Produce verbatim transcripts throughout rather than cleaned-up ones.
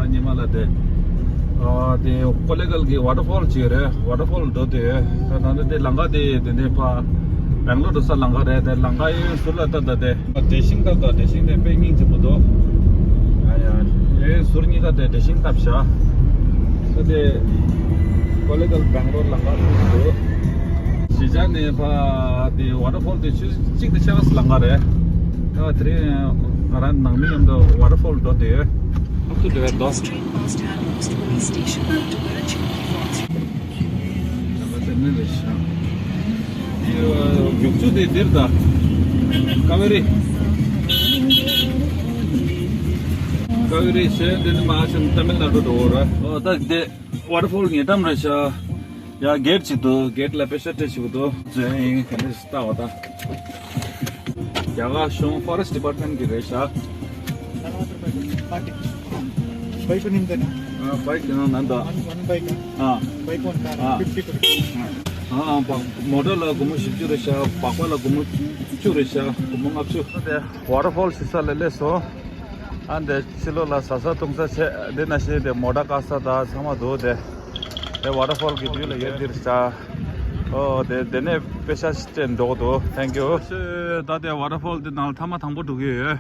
ཉི་མ་ལ་དེ། ཨ་དེ་ཀོ་ལེ་གལ་གྱི་ཝ་ཊར་ཕོལ་ཅིག་རེད། ཝ་ཊར་ཕོལ་འགྲོ་དུས་ད་ད་ནི་དེ་ལམ་ཁ་དེ་དེ་ནས་ཕ་སྦེང་ལོར་འགྲོ་ས་ལམ་ཁ་རེད། དེ་ལམ་ཁ་ཡོད་ཟུར་ལ་ལྟ་ད་དེ་འབྲས་ཞིང་བཏབ་ད། འབྲས་ཞིང་དེ་དཔེ་སྙིང་རྗེ་པོ་འདུག་ཨ་ཡ་ཡོད་ཟུར་གཉིས་ཀ་དེ་འབྲས་ཞིང་བཏབ་བཞག་ད་དེ་ཀོ་ལེ་གལ་སྦེང་ལོར་ལམ་ཁ་འགྲོ་གི་འདུག་གཞིས་ཆགས་ནས་ཕ་དེ་ཝ་ཊར་ཕོལ་དེ་ཆུ་གཅིག་དེ་ཆགས་ས་ལམ་ཁ་རེད། ད་དེ་རིང་ང་རང་ནང་མི་མཉམ་དུ་ཝ་ཊར་ཕོལ་འགྲོ་དུས། Up to Dwar Dos Train must stand next to police station to Barachuki Falls. རྒྱུག་ཆུ་དེ་འདིར་ད། ཀ་ཝེ་རི། ཀ་ཝེ་རི་ཞེས་འདི་ནི་མ་ཤམ་ཏ་མིལ་ནཱ་ཌུ་འགྲོ་ར། ཨོ་ད་འདི་ཝ་ཊར་ཕོལ་ཉེ་འགྲམ་རེད་ཤག་ཡ་གེ་ཊི་ཅིག་འདུག་གེ་ཊི་ལ་པེ་ཤ་སྤྲད་ཅིག་འདུག་ཛེ་ཡིན་ག་ནས་ལྟ་བ་ད། རྒྱ་གར་གཞུང་ཕོ་རེ་སི་ཊི་ཌི་པར་ཊི་མེན་ཊི་གི་རེད་ཤག बाइक को नहीं देना। हाँ, बाइक देना नंदा। वन, वन बाइक है। हाँ। बाइक वन कार हाँ। फिफ्टी को। हाँ, हाँ, बा-, मोटर ला गुमो शिव जो रेशा, पापा ला गुमो जो रेशा, गुमो आप जो। ཝ་ཊར་ཕོལ་ཞིག་ས་ལེ་ལེ་སོ། ཨ་འདི་ཕྱི་ལོགས་ལ་ཟ་ས་འཐུང་ས་བྱས། འདི་ན་ཤེས་དེ་མོ་ཊ་བཀག་ས་དང་ཚང་མ་འདུག་དེ། དེ་ཝ་ཊར་ཕོལ་གྱི་དུས་ལ་ཡོད་འདིར་ཤག་ཨོ་དེ་དེ་ནས་པེ་ཤ་སྤྲད་འགྲོ་གི་འདུག Thank you། ད་དེ་ཝ་ཊར་ཕོལ་དེ་ནང་ཐ་མ་དང་པོ་འགྲོ་གི་ཡོད།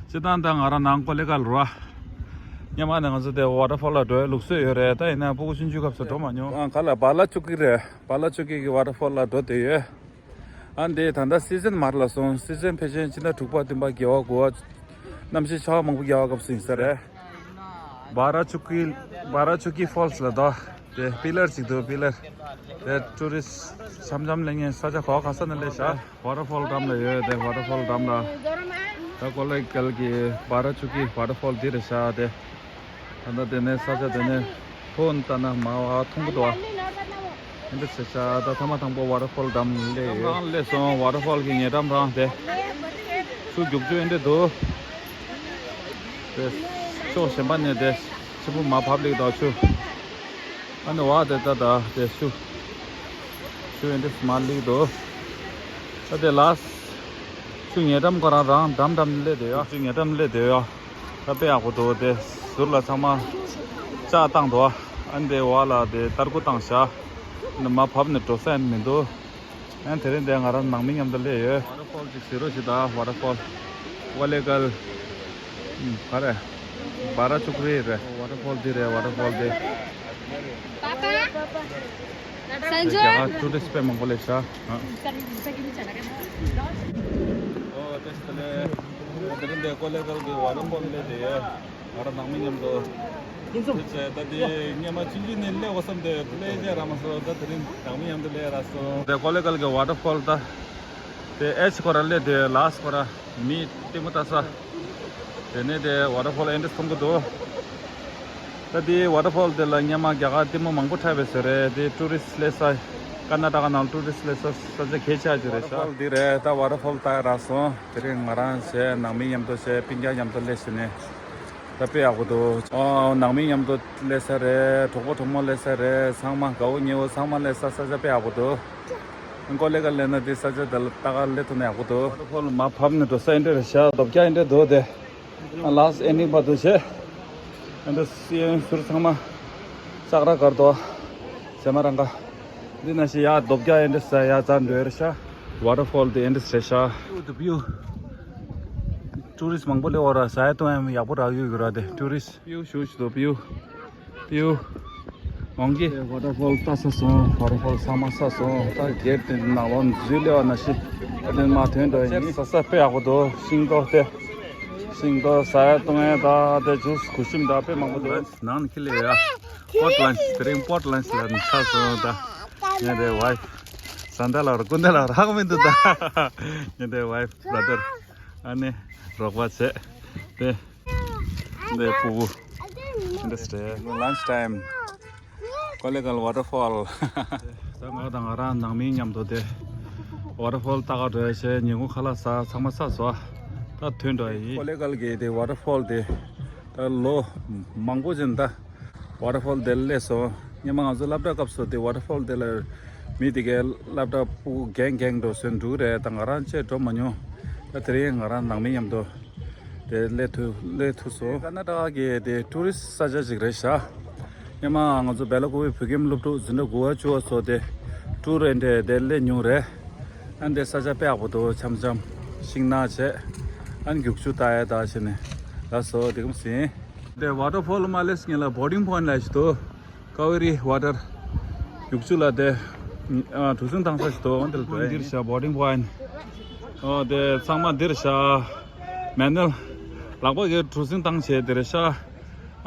སྤྱིར་བཏང་ད་ང་རང་ནང་ཀོ་ལེ་གལ་རུ་བ། སྔོན་མ་ནས་ང་ཚོ་དེ་ཝ་ཊར་ཕོལ་ལ་འགྲོ་ཡའི་ལུགས་སྲོལ་ཡོད་རེད། ད་ཡིན་ན་ཕྲུ་གུ་ཆུང་ཆུང་སྐབས་སུ་འགྲོ་མ་མྱོང་། ཨ་ག་ལ་བ་ལ་ཅུ་ཀི་རེད། བ་ལ་ཅུ་ཀི་གི་ཝ་ཊར་ཕོལ་ལ་འགྲོ་བསྡད་ཡོད། ཨ་འདི་ད་ལྟ་སི་ཛན་མར་ལ་སོང་། སི་ཛན་ཕལ་ཆེར་ཕྱི་ཟླ་དྲུག་པ་བདུན་པ་བརྒྱད་པ་དགུ་པ། གནམ་གཤིས་ཆར་པ་མང་པོ་རྒྱག་པའི་སྐབས་སུ་ཡིན་ས་རེད། བ་ར་ཆུ་ཀི། བ་ར་ཆུ་ཀི་ཕོལ་སི་ལ་ད། དེ་པི་ལར་ཅིག་འདུག་པི་ལར། དེ་ཊུ་རི་སི་འཆམ་འཆམ་སླེབས་མཁན་ས་ཆ་གོ་ག་ས་ནས་སླེབས་ཤག་ཝ་ཊར་ཕོལ་འགྲམ་ལ་ཡོད། དེ་ཝ་ཊར་ཕོལ་འགྲམ་ལ། ད་ཀོ་ལེ་གལ་གྱི་བ་ར་ཆུ་ཀི་ཝ་ཊར་ཕོལ་འདི་རེད་ཤག་དེ། ད་ལྟ་དེ་ནས་ས་ཆ་དེ་ནས་ཕོན་ལྟ་ན་མ་བ་མཐོང་གི་འདུག་ཨ། འདི་ཟེར་ཤག་ད་ཐ་མ་དང་པོ་ཝ་ཊར་ཕོལ་འགྲམ་སླེབས་ཡོད། འགྲམ་རང་སླེབས་སོང་། ཝ་ཊར་ཕོལ་གྱི་ཉེ་འགྲམ་རང་དེ། ཆུ་རྒྱུག་ཆུ་ཨེ་འདྲ་འདུག་དེ་ཕྱོགས་གཞན་པ་ནས་དེ་ཆུ་བུ་མར་བབས་ལེགས་འདུག་ཆུ། ཨ་ནི་བ་དེ་ད་ད་དེ་ཆུ། ཆུ་ཨེ་འདྲ་མར་ལེགས་འདུག་ད་དེ་ལ་ཆུ་ཉེ་འགྲམ་ཁོ་རང་རང་འགྲམ་འགྲམ་སླེབས་བསྡད་ཡོད། ཆུ་ཉེ་འགྲམ་སླེབས་བསྡད་ཡོད། ད་དཔེ་ཡག་པོ་འདུག་དེ་ཟུར་ལ་ཚང་མ་ལྕགས་བཏང་འདུག་ཨ་ནི་དེ་བ་ལ་དེ་ཏར་ཀུ་བཏང་བཞག་ཨ་ནི་མར་བབས་ནས་འགྲོ་ས་ཡང་མི་འདུག་ཨ་ནི་དེ་རིང་དེ་ང་རང་ནང་མི་མཉམ་དུ་སླེབས་ཡོད། ཝ་ཊར་ཕོལ་ཅིག་གཟིགས་རོགས་བྱེད་དང་། ཝ་ཊར་ཕོལ། ཀོ་ལེ་གལ། ཨུམ། ག་རེ། བ་ར་ཆུ་ཀི་རེད། ཝ་ཊར་ཕོལ་འདི་རེད། ཝ་ཊར་ཕོལ་འདི། རྒྱ་གར་ཊུ་རི་སི་ཊི་དཔེ་མང་པོ་སླེབས་ཤག་ཨོ་བཀྲ་ཤིས་བདེ་ལེགས། དེ་རིང་འདི་ཀོ་ལེ་གལ་གྱི་ཝ་ཊར་ཕོལ་སླེབས་བསྡད་ཡོད། ང་རང་ནང་མི་མཉམ་དུ། ཡིན་སོང་། དེ་ཚེ་ད་དེ་སྔོན་མ་ཆུང་ཆུང་ནས་སླེབས་དགོས་བསམ་སྟེ་སླེབས་རྒྱུ་རག་མ་སོང་། ད་དེ་རིང་ནང་མི་མཉམ་དུ་སླེབས་རག་སོང་། དེ་ཀོ་ལེ་གལ་གྱི་ཝ་ཊར་ཕོལ་ད། དེ་ཨེ་ཆི་ཁོ་ར་སླེབས་དེ་ལ་སི་ཁོ་ར་མི་ལྟད་མོ་ལྟ་ས། དེ་ནས་དེ་ཝ་ཊར་ཕོལ་ཨེ་འདྲ་མཐོང་གི་འདུག་ད་དེ་ཝ་ཊར་ཕོལ་དེ་ལ་སྔོན་མ་རྒྱ་གར་ལྟད་མོ་མང་པོ་འཁྲབ་པའི་ཟེར་རེད། དེ་ཊུ་རི་སི་སླེབས་ས། ཀར་ན་ཊ་ཀ་ནང་ཊུ་རི་སི་སླེབས་ས་ས་ཆ་གལ་ཆེ་ཅིག་རེད་ཤག་ཝ་ཊར་ཕོལ་འདི་རེད། ད་ཝ་ཊར་ཕོལ་ལྟ་རག་སོང་། དེ་རིང་ང་རང་བྱས་ནང་མི་མཉམ་དུ་བྱས་སྤུན་ཀྱག་མཉམ་དུ་སླེབས་ཟིན་ནས། ད་དཔེ་ཡག་པོ་འདུག་ཨོ་ནང་མི་མཉམ་དུ་སླེབས་ས་རེད། གྲོགས་པོ་གྲོགས་མོ་སླེབས་ས་རེད། ཚང་མ་དགའ་བོ་ཉེ་བོ་ཚང་མ་སླེབས་ས་ས་ཆ་དཔེ་ཡག་པོ་འདུག་ཀོ་ལེ་གལ་སླེབས་ན་དེ་ས་ཆ་དེ་ལ་ལྟ་ག་སླེབས་ཐུབ་ན་ཡག་པོ་འདུག་ཝ་ཊར་ཕོལ་མར་བབས་ནས་འགྲོ་ས་ཨེ་འདྲ་རེད་ཤག་རྡོ་བཀྱག་ཨེ་འདྲ་འདུག་དེ། ལ་སི་ཨེན་ཌིང་བར་དུ་བྱས། ཨེ་འདྲ་སི་ཡོན་ཟུར་ཚང་མ་ལྕགས་ར་སྒར་དོ། ཟེ་མ་རང་ག་འདི་ན་ཞིག་ཡ་རྡོ་བཀྱག་ཨེ་འདྲ་ས་ཡ་རྩ་འགྲོ་ཡ་རེད་ཤག་ཝ་ཊར་ཕོལ་དེ་ཨེ་འདྲ་ཟེར་ཤག་ཝིའུ་དེ་བིའུ། ཊུ་རི་སི་མང་པོ་སླེབས་ཡོད་ར། ཟ་ཡ་བཏུང་ཡ་ཡག་པོ་རག་ཡོད་ཡོད་ར། དེ་ཊུ་རི་སི་བིའུ་ཞུ་ཞུ་དོ་བིའུ། བིའུ། ཝང་གི། ཝ་ཊར་ཕོལ་ལྟ་ས་སོང་། ཝ་ཊར་ཕོལ་ཚང་མ་ས་སོང་། ད་གེ་ཊི་དེ་ནང་ལོགས་འཛུལ་སླེབས་པ་ན་ཤི། ད་དེ་མ་ཐོན་འགྲོ་ཡིན། ས་ས་དཔེ་ཡག་པོ་འདུག་ཤིང་ཏོག་དེ། ཤིང་ཏོག་ཟ་ཡ་བཏུང་ཡ་ད་དེ་ཇུས་གུ་ཤིམ་ད་དཔེ་མང་པོ་འདུག་ནང་ནས་ཁྱེར་སླེབས་ཡ། པོར་ཊི་ལན་ཆི། དེ་རིང་པོར་ཊི་ལན་ཆི་ལ་ཆགས་སོང་ད། ངས་དེ་ཝའི་ཕི། ཟ་འདྲ་ལ་ར་ཀུན་ད་ལ་རག་མི་འདུག་ད། ངས་དེ་ཝའི་ཕི་བྷ་ར་དར། ཨ་ནི་རོགས་པ་བྱས། དེ། འདི་ཕྲུ་གུ། འདི་སྟེ་ལན་ཆི་ཊའིམ། ཀོ་ལེ་གལ་ཝ་ཊར་ཕོལ། ད་ང་དང་ང་རང་ནང་མི་མཉམ་དུ་དེ་ཝ་ཊར་ཕོལ་ལྟ་ག་འགྲོ་ཡ་བྱས། ཉིན་གུང་ཁ་ལག་ཟ། ཚང་མ་ཟ་སོང་། ད་ཐོན་འགྲོ་ཡ་ཡིན། ཀོ་ལེ་གལ་གྱི་དེ་ཝ་ཊར་ཕོལ་དེ་ད་ལོ་མང་པོ་ཅིག་ད། ཝ་ཊར་ཕོལ་དེར་སླེབས་སོང་། སྔོན་མ་ང་ཚོ་སློབ་གྲྭ་སྐབས་སུ་དེ་ཝ་ཊར་ཕོལ་དེ་ལ་མི་དེ་གའི་སློབ་གྲྭ་ཕྲུ་གུ་རྒན་རྒན་འགྲོ་སོན་འགྲོ་གི་རེད། ད་ང་རང་བཅས་འགྲོ་མ་མྱོང་། ད་དེ་རིང་ང་རང་ནང་མི་མཉམ་དུ་ དེ་སླེབས་ཐུབ་སླེབས་ཐུབ་སོང་། ཀར་ན་ཊ་ཀ་གི་དེ་ཊུ་རི་སི་ས་ཆ་ཞིག་རེད་ཤག་སྔོན་མ་ང་ཚོ་སྦེལ་ཀོབ་བོད་ཁྱིམ་སློབ་ཕྲུག་འཛིན་གྲྭ་དགུ་པ་བཅུ་པ་ཚོ་དེ་ཊུར་རེད་འདྲ་དེ་སླེབས་མྱོང་རེད། ཨ་ནི་དེ་ས་ཆ་དཔེ་ཡག་པོ་འདུག་འཆམ་འཆམ་ཤིང་ནགས་བྱས། ཨ་ནི་རྒྱུག་ཆུ་ལྟ་ཡ་ད་བྱས་ནས་ལགས་སོ། དེ་གམ་ཟིན། དེ་ཝ་ཊར་ཕོལ་མ་སླེབས་སྔོན་ལ་བོ་ཊིང་པོ་ཡིན་ཊི་ལ་ཞིག་འདུག་ཀ་ཝེ་རི་ཝ་ཊར་རྒྱུག་ཆུ་ལ་དེ་ཨ་གྲུ་གཟིངས་བཏང་ས་ཞིག་འདུག་འོན་ཏེ་འདིར་བྱ་བོ་ཊིང་པོ་ཡིན་ཊི། ཨོ་དེ་ཚང་མ་འདིར་བྱ་མེ་ནལ་ལག་པ་གི་གྲུ་གཟིངས་བཏང་བྱས་དེར་བྱ།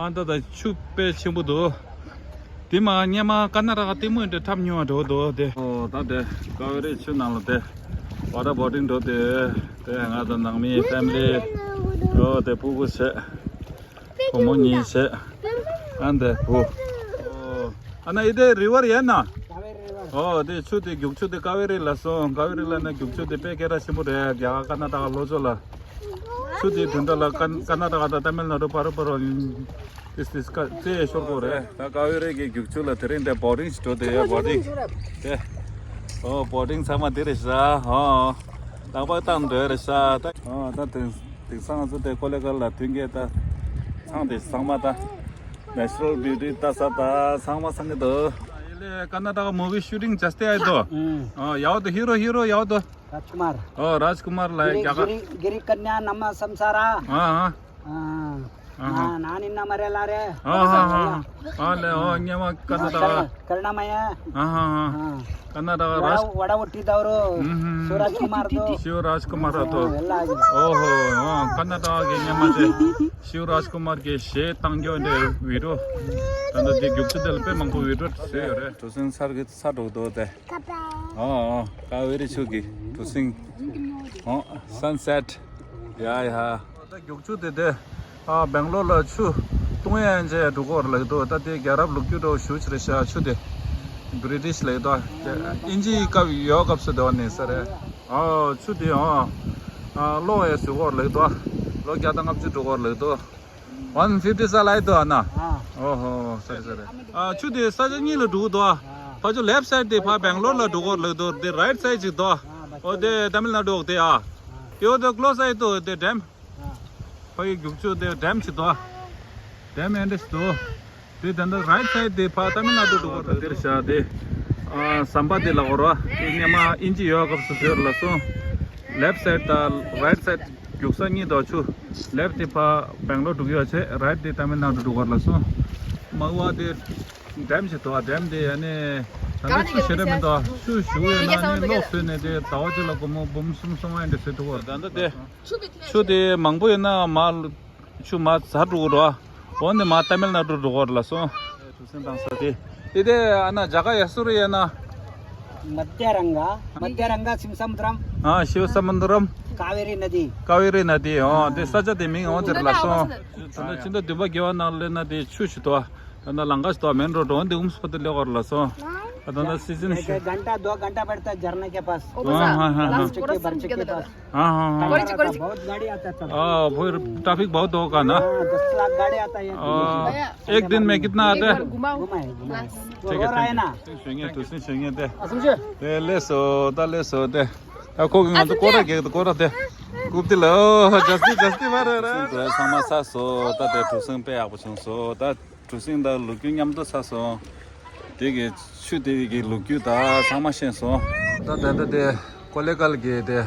ཨ་ད་ད་ཆུ་དཔེ་ཆེན་པོ་འདུག་དེ་མ་སྔོན་མ་ཀར་ན་ཊ་ཀ་ལྟད་མོ་འདྲ་འཁྲབ་མྱོང་བ་འདྲ་བོ་འདུག་དེ། ཨོ་ད་དེ་ཀ་ཝེ་རི་ཆུ་ནང་ལ་དེ་ཝ་ཊར་བོ་ཊིང་འགྲོ་དེ། དེ་ང་དང་ནང་མི་ཕེ་མི་ལི། ཨོ་དེ་ཕྲུ་གུ་བྱས། བུ་མོ་གཉིས་བྱས། ཨ་འདི་བུ། ཨོ། ཨ་ན་ཨི་དེ་རི་ཝར་ཡིན་ན། ཨོ་དེ་ཆུ་དེ་རྒྱུག་ཆུ་དེ་ཀ་ཝེ་རི་ལ་སོང་། ཀ་ཝེ་རི་ལ་ན་རྒྱུག་ཆུ་དེ་དཔེ་སྐད་གྲགས་ཆེན་པོ་རེད། རྒྱ་གར་ཀར་ན་ཊ་ཀ་ལྷོ་ཕྱོགས་ལ། ཆུ་དེ་དོན་དག་ལ་ཀར་ཀར་ན་ཊ་ཀ་དང་ཏ་མིལ་ནཱ་ཌུ་བར་བར་ཏིས་ཏིས་ཀ་རྩེ་ཤོར་གོ་རེད། ད་ཀ་ཝེ་རི་གི་རྒྱུག་ཆུ་ལ་དེ་རིང་དེ་བོ་ཊིང་ཞིག་འགྲོ་དེ་ཡ་བོ་ཊིང་དེ། ཨོ་བོ་ཊིང་ཚང་མ་འདི་རེད་ཤག་ཨོ། ལག་པ་བཏང་འདོད་རེད་ཤག་ད་ཨོ་ད་དེང་དེང་སང་ང་ཚོ་དེ་ཀོ་ལེ་གལ་ལ་མཐུན་རྐྱེན་ད་ཚང་དེ་ཚང་མ་ད་ནེ་ཅུ་རལ་བིའུ་ཊི་ལྟ་ས་ད་ཚང་མ་ཚང་གི་འདུག་ཡེ་ལེ་ཀར་ན་ཊ་ཀ་མུ་ཝི་ཤུ་ཊིང་ཇ་སྟི་ཨའི་དོ། ཨོ་ཡག་འདུག་ཧི་རོ་ཧི་རོ་ཡག་འདུག་རཱཇ་ཀུ་མར། ཨོ་རཱཇ་ཀུ་མར་ལ་རྒྱ་གར། གིརི་གིརི་ཀ་ཉ་ནམ་སམ་ས་ར། ཨ་ཨ། ཨ་ཧ། ན་ནི་ན་མ་རེ་ལ་རེ། ཨ་ཧ་ཧ། ཨ་ལེ་ཨོ་སྔོན་མ་ཀར་ན་ཊ་ཀ། ཀར་ན་མ་ཡ། ཨ་ཧ་ཧ། ཀར་ན་ཊ་ཀ་རཱཇ། ཝ་ཌ་ཝ་ཊི་དའོ་རོ། ཤིཝ་རཱཇ་ཀུ་མར་དོ། ཤིཝ་རཱཇ་ཀུ་མར་དོ། ཨོ་ཧོ། ཨ་ཀར་ན་ཊ་ཀ་གི་སྔོན་མ་དེ་ཤིཝ་རཱཇ་ཀུ་མར་གི་གཞས་བཏང་རྒྱུ་འདྲ་བི་ཌི་ཡོ། ད་ལྟ་དེ་རྒྱུག་ཆུ་དེ་ལ་དཔེ་མང་པོ་བི་ཌི་ཡོ་བཟོས་ཡོད་རེད། གྲུ་གཟིངས་ཚར་གི་ཚར་འགྲོ་གི་འདུག་དེ། ཨོ་ཨོ་ཀ་ཝེ་རི་ཆུ་གི་གྲུ་གཟིངས། ཨོ་སན་སེཊ། ཡ་ཡ། ད་རྒྱུག་ཆུ་དེ་དེ། ཨ་སྦེང་ལོར་ལ་ཆུ་བཏུང་ཡ་ཡན་ཆད་འགྲོ་གི་ཡོད་རེད་ལབ་ཀྱི་འདུག་ད་དེ་རྒྱལ་རབས་ལོ་རྒྱུས་འདྲ་བོ་ཞེ་པོ་ཅིག་རེད་ཤག་ཆུ་དེ་བྷི་རི་ཊིཤ་ལབ་ཀྱི་འདུག་དབྱིན་ཇིའི་སྐབས་ཡོད་སྐབས་སུ་དེ་བ་ནས་ས་རེད། ཨ་ཆུ་དེ་ཨ་ཨ་གློག་ཡ་བཟོ་གི་ཡོད་རེད་ལབ་ཀྱི་འདུག་ལོ་བརྒྱ་དང་ལྔ་བཅུ་འགྲོ་གི་ཡོད་རེད་ལབ་ཀྱི་འདུག One fifty साल आए तो आना। हाँ। ओहो, सॉरी, सॉरी। ཨ་ཆུ་དེ་ས་ཆ་གཉིས་ལ་འགྲོ་གི་འདུག་ཨ་ཕར་ཕྱོགས་ལེཕ་སའིཌ་དེ་ཕར་སྦེང་ལོར་ལ་འགྲོ་གི་ཡོད་རེད་ལབ་ཀྱི་འདུག་དེ་རའིཊ་སའིཌ་ཅིག་འདུག་ཨ་འོ་དེ་ཏ་མིལ་ནཱ་ཌུ་འོག་དེ་ཨ། ཡོད་དེ་ཀློ་སའིཌ་དུ་དེ་ཌེམ། ཕ་གི་རྒྱུག་ཆུ་དེ་ཌེམ་ཞིག་འདུག་ཌེམ་ཨེ་འདྲ་ཞིག་འདུག་དེ་ད་ལྟ་རའིཊ་སའིཌ་དེ་ཕར་ཏ་མིལ་ནཱ་ཌུ་འགྲོ་གི་རེད། དེར་བཞག་དེ་ཨ་ཟམ་པ་དེ་ལ་འོར་བ་དེ་སྔོན་མ་དབྱིན་ཇི་ཡོད་སྐབས་སུ་བཟོས་ལ་སོང་། ལེཕ་སའིཌ་དང་རའིཊ་སའིཌ་རྒྱུག་ས་གཉིས་འདུག་ཆུ་ལེཕ་དེ་ཕར་སྦེང་ལོར་འགྲོ་གི་ཡོད་བྱས། རའིཊ་དེ་ཏ་མིལ་ནཱ་ཌུ་འགྲོ་གི་རེད་ལ་སོང་། མ་བ་དེ་ཌེམ་ཞིག་འདུག་ཌེམ་དེ་ཡ་ནས་ད་ལྟ་ཆུ་ཞེ་དྲག་མི་འདུག་ཆུ་ཞུ་ཡོད་ན་ནི་གློག་བཟོས་ནས་དེ་ཟླ་བ་གཅིག་ལ་སྒོར་མོ་འབུམ་གསུམ་གསུམ་ཨེ་འདྲ་བཟོས་ཐུབ་པ་རེད། ད་ལྟ་དེ། ཆུ་དེ་མང་པོ་ཡོད་ན་མར་ཆུ་མར་ཟ་འགྲོ་གི་རེད། འོ་ནི་མར་ཏ་མིལ་ནཱ་ཌུ་འགྲོ་གི་རེད་ལ་སོང་། གྲུ་གཟིངས་བཏང་ས་དེ། དེ་དེ་ཨ་ན་ཇ་ག་ཡ་སུ་རི་ཡ་ན། मध्य गंगा। मध्य गंगा शिव समुद्रम। ཨ་ཤིཝ་སྨུན་དྲམ། कावेरी नदी। ཀ་ཝེ་རི་ནཱ་དི། ཨོ་དེ་ས་ཆ་དེ་མིང་འོ་དེ་རེད་ལ་སོང་། ད་ལྟ་ཕྱི་ཟླ་བདུན་པ་དགེ་བ་ནང་སླེབས་ན་དེ་ཆུ་ཞིག་འདུག་ད་ལྟ་ལམ་ཁ་ཞིག་འདུག་མེན་རོ་ཌི་འོ་དེ་ཨུམ་སུ་པ་དེ་སླེབས་ཀྱི་རེད་ལ་སོང་། ད་ལྟ་སི་ཛན་ཞིག एक घंटा दो घंटा बैठता है झरने के पास। हाँ, हाँ, हाँ। लास्ट के बरचे के पास। हाँ, हाँ, हाँ। कोरिची, कोरिची। हाँ, हाँ, हाँ। ट्रैफिक बहुत होगा ना? हाँ, दस लाख गाड़ी आता है। हाँ, एक दिन में कितना आता है? घुमा है, घुमा है। ठीक है, ठीक है। सुनिए, तो सुनिए, सुनिए, दे। दे, ले सो, दा, ले सो, दे। आ, को, को, को, को, को, दे। कुप्ति लो, जस्ती, जस्ती मार रहा है। समय सा सो, दा, दे, तो सुन पे आप सुन सो, दा। གྲུ་གཟིངས་དང་ལོ་རྒྱུས་མཉམ་དུ་ཚར་སོང་། དེ་གི་ཆུ་དེ་གི་ལོ་རྒྱུས་དང་ཚང་མ་ཤེས་སོང་། ད་ད་ད་དེ་ཀོ་ལེ་གལ་གི་དེ་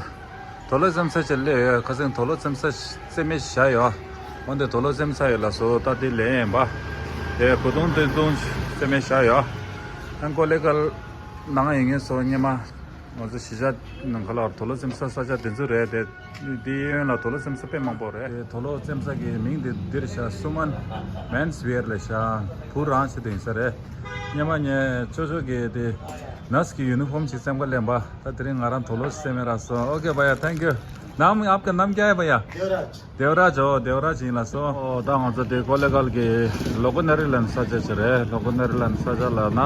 དོ་ལོ་རྩེད་ས་ཅིག་སླེབས་ཡོད། ཁ་སང་དོ་ལོ་རྩེད་ས་རྩེད་མོ་བཞག་ཡོད། འོན་ཏེ་དོ་ལོ་རྩེད་ས་ཡོད་ལ་སོ། ད་དེ་ལེན་ཡིན་པ། དེ་གོ་དུང་དེ་དུང་རྩེད་མོ་བཞག་ཡོད། ཨ་ཀོ་ལེ་གལ་ནང་ཡིན་ངེས་སོ་སྔོན་མ། ང་ཚོ་གཞིས་ཆགས་ནང་ཁ་ལ་དོ་ལོ་རྩེད་ས་ས་ཆ་དེ་ཚོ་རེད་དེ། འདི་གཡོན་ལ་དོ་ལོ་རྩེད་ས་དཔེ་མང་པོ་རེད། དེ་དོ་ལོ་རྩེད་ས་གི་མིང་དེ་འདིར་ཤ་སུ་མན་མེན་སི་ཝེར་ལ་ཤ་བུ་རང་ཆེད་དུ་ཡིན་ས་རེད། སྔོན་མ་ངས་ཅོ་ཅོ་གི་དེ་ནར་སི་གི་ཡུ་ནི་ཧྥོམ་ཞིག་རྩེད་ག་ལེན་པ། ད་དེ་རིང་ང་རང་དོ་ལོ་རྩེད་མེ་ར་སོང་། ཨོ་ཀེ་བ་ཡ། Thank you. नाम आपका नाम क्या है भैया? देवराज। देवराज हो། देवराज ཡིན་ལ་སོ། ཨོ་ད་ང་ཚོ་དེ་ཀོ་ལེ་གལ་གི་ལོ་ཀོ་ནེ་རི་ལན་ས་ཆ་ཅིག་རེད། ལོ་ཀོ་ནེ་རི་ལན་ས་ཆ་ལ་ན་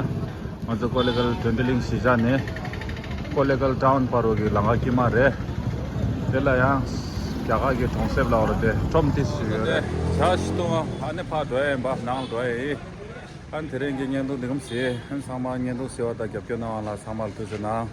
ང་ཚོ་ཀོ་ལེ་གལ་དོན་ལྡན་གླིང་གཞིས་ཆགས་ནས་ཀོ་ལེ་གལ་ཊའུན་བར་དུ་གི་ལམ་ཁ་དཀྱིལ་མ་རེད། དེ་ལ་ཡང་རྒྱ་གར་གི་གྲོང་གསེབ་ལ་འོ་རེད་དེ་ཁྲོམ་ཏིས་ཞིག་ཡོད་རེད། ཇ་ཞིག་བཏུང་བ། ཨ་ནི་ཕར་འགྲོ་ཡ་ཡིན་པ། ནང་འགྲོ་ཡ་ཡིན། ཨ་ནི་དེ་རིང་གི་བརྙན་ཐུང་འདི་གམ་ཟེ། ཨ་ནི་ཚང་མ་བརྙན་ཐུང་གཟིགས་པ་དང་རྒྱབ་སྐྱོར་གནང་བ་ལ་ཚང་མ་ལ་ཐུགས་རྗེ་གནང་།